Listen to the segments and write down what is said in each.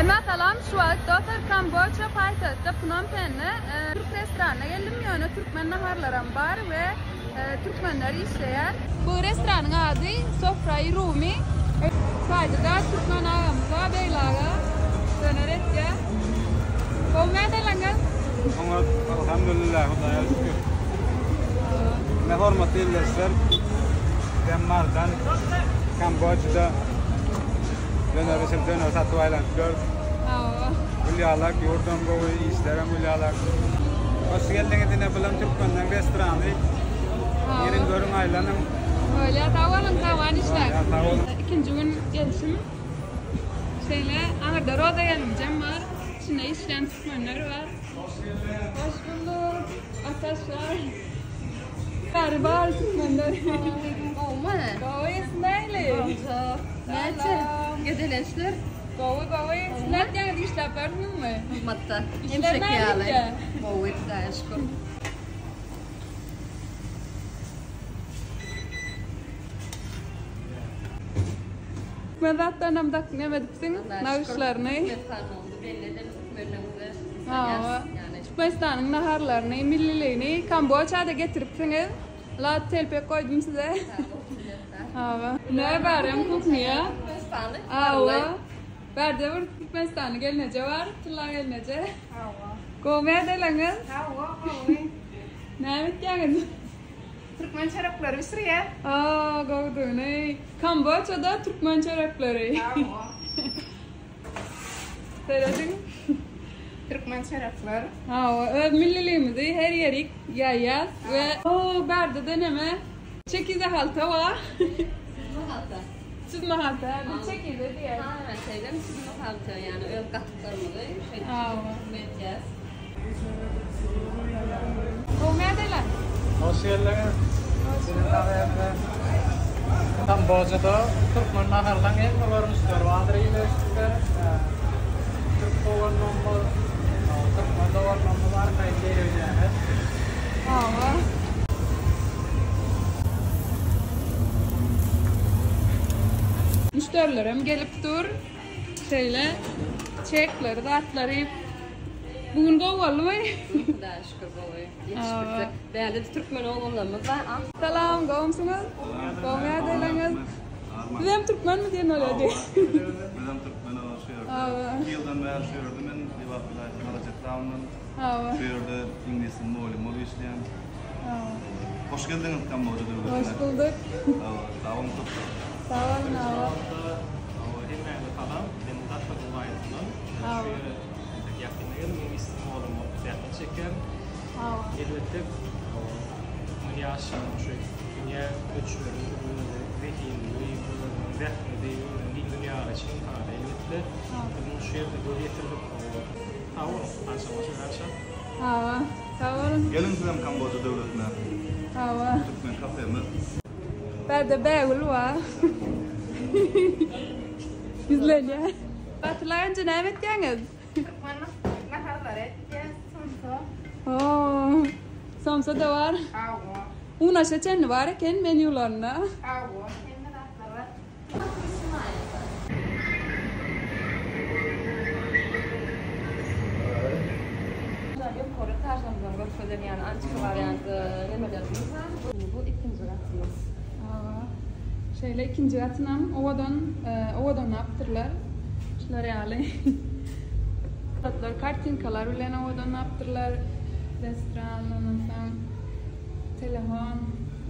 Hemmä salam şu wagt dostlar Kamboçiýa paýtagtda Phnom Penhe türk restoranyna geldim ýöne türkmen naharlaram bar we türkmenler işleýär. Bu restoranyň ady Sofra-i Rumi. Taýda-da türkmen agamyz bar Begli aga döner etýär. Gowy nädeleňiz? Oňat alhamdulillah Hudaýa şükür. Ine hormatly ildeşler bizem Mardan Kamboçiýada Döner bişirip döner satyp aýlanyp ýörüs. Hawa. Gül ýalak, ýurdam gowy, işlerem gül ýalak. Hoş geldiňiz ine bulam türkmenleň restorany. Giriň görüň aýlanyň. Bolýa sag boluň saman işläň. Bolýa sag boluň. Ikinji gün gelşim. Şeýle aňyrda Roza gelnejem bar. Içinde işleýän türkmenler bar. Hoş geldiňiz. Hoş bulduk. Ataş bar. Bary bar türkmenler. Gowmy? Gowy, siz nähili? Gowja. Näçe? Gezelençler? Gowy, gowy. Siz nätýäňiz, işläp ýörsüňizmi? Hyzmatda. Işler Hemişeki ýaly. nähili? Gowy, Hudaýa şükür. Türkmen zatlarynam dak neme edipsiň, nagyşlaryny. Türkmenistanlygymyzy belli edelim, türkmenligimize. Hawa. Türkmenistanyň naharlaryny, milliligini Kamboçada getiripsiňiz. Lat telpek goýdum size. Hawa. Ne barem kuhniýa. Türkmenistanly. Hawa. Bärde bir Türkmenistanly gelneje bar, Tylla gelneje. Hawa. Gowy edeleňiz? Hawa, gowy. Näme etýäňiz? Türkmen çörekleri bişirýär. Aa, gowudygyny. Kamboçada türkmen çörekleri. Hawa. Serediň. Türkmen çörekler. Hawa, öz milliligimizi her ýerik ýaýýas we o bärde-de neme? Çekize halta bar. Süzme halta. Süzme halta, biz çekize diýýäs. Ha, şeýlemi süzme halta, ýagny öz gatyklarymyzy şeýdip süzme etýäs. Gowy nädeler? Hoş geldiňiz. Siziň kafemize. Kambojada türkmen naharynyň hemme görnüşleri bardyr ildeşler. Türk doganlarymyz, türkmen doganlarymyz arkaýyn gelebilýärler. Hawa. Müşderilerem gelip dur. Şeýle çekleri zatlary bu gün gowy boldumy? Hudaýa şükür gowy. Ýetişip gitdik. Bärde biz türkmen oglanlarymyz bar. Salam, gowumsyňyz? Gowy ýagdaýlaryňyz? Siz hem türkmenmi diýen bolýady. Bizem türkmen oba şu ýerde. Iki ýyldan bäri şu ýerde men Lebap welaýatynyň Alaç etrabyndan. Şu ýerde iňlis dili mugallymy bolup işleýän. Hoş geldiňiz Kamboja döwletine. Hoş bulduk. Sag boluň köp köp. Sag boluň aga. Hemmäňize salam. Men Daşoguz welaýatyndan. Şu ýere entek ýakynda geldim. Iňlis dili mugallymy bolup zähmet çekýän. Elbetde, türkmen ýaşlarynyň şu dünýä möçberli özüniň zehinini, özüniň zähmedi, özüniň giň dünýägaraýşy ynsanada elbetde. Biz muny şu ýerde göz ýetirdik. Sag boluň. Tanşanyma şa. Hawa. Sag boluň. Geliň sizem Kamboja döwletine. Hawa. Türkmen kafemiz. Bärde Bägül bar. Ýüzlenýär. Batyl aga indi näme etýäňiz? Türkmen naharlary etýäs, somsa. Oo, somsa-da bar. Hawa. Unaşa çenli bar eken menýularynda. Hawa, hemme zatlar bar. Ýokary etažlarymyzam görkezen ýaly antika wariant nemelerimiz bar. Bu ikinji gatymyz. Hawa. Şeýle ikinji gatynam owadan owadanlapdyrlar. Şular ýaly. Suratlar, kartinkalar bilen owadanlapdyrlar. Restoran, ondan soň telefon.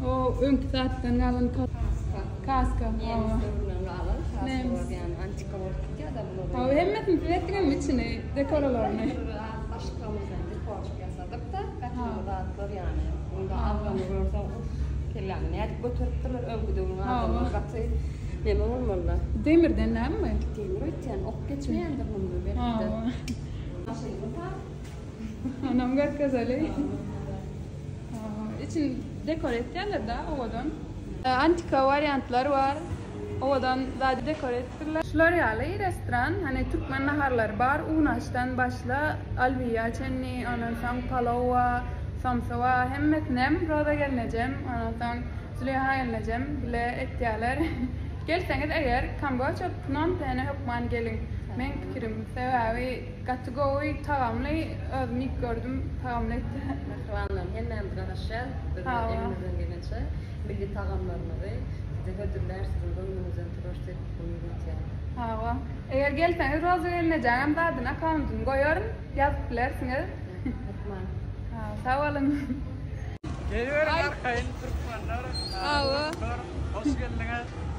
O öňki zatdan galan Kaska. Kaska. Nemes döwründen galan kaska bolup ýagny antika bolup gitýär-de bular. Hawa, hemmesini siz etdiňizmi içini, dekoralaryny? Başlyklarymyzdan dekorjyk ýasadyk-da, gaty gowy zatlar ýagny. Munda agramyny görseň, uff, kelläňi nädip göteripdirler öňki döwrüň adamlary gaty neme bolmaly-da. Demirden dälmi? Demir öýtýän, ok geçmeýändir munda belki-de. Hawa. Maşynymyz bar. Onam görkezeli. Içini dekor etýärler-de owadan. Antika wariantlar bar. Owadan zady dekor edipdirler. Şular ýaly restoran, hani türkmen naharlary bar. Unaşdan başla, alwiýa çenli, ondan soň palowa, somsawa hemmesinem Roza gelnejem, ondan soň Züleýha gelnejem bile etýärler. Gelseňiz eger Kamboça Pnom Pene hökman geliň. Meň pikirim sebäbi gaty gowy tagamly özüm iýip gördüm tagamly etdi. Mähribanlarym hemmämiz garaşýas biz elimizden gelençe milli tagamlarymyzy size hödürläris siziň göwnüňizden turarys diýip umyt etýän. Hawa. Eger gelseňiz Roza gelnejeňem zadyny akkaundyny goýaryn ýazyp bilersiňiz. Hökman. Hawa sag boluň. Geliberiň arkaýyn türkmenler. Hawa. Hoş geldiňiz.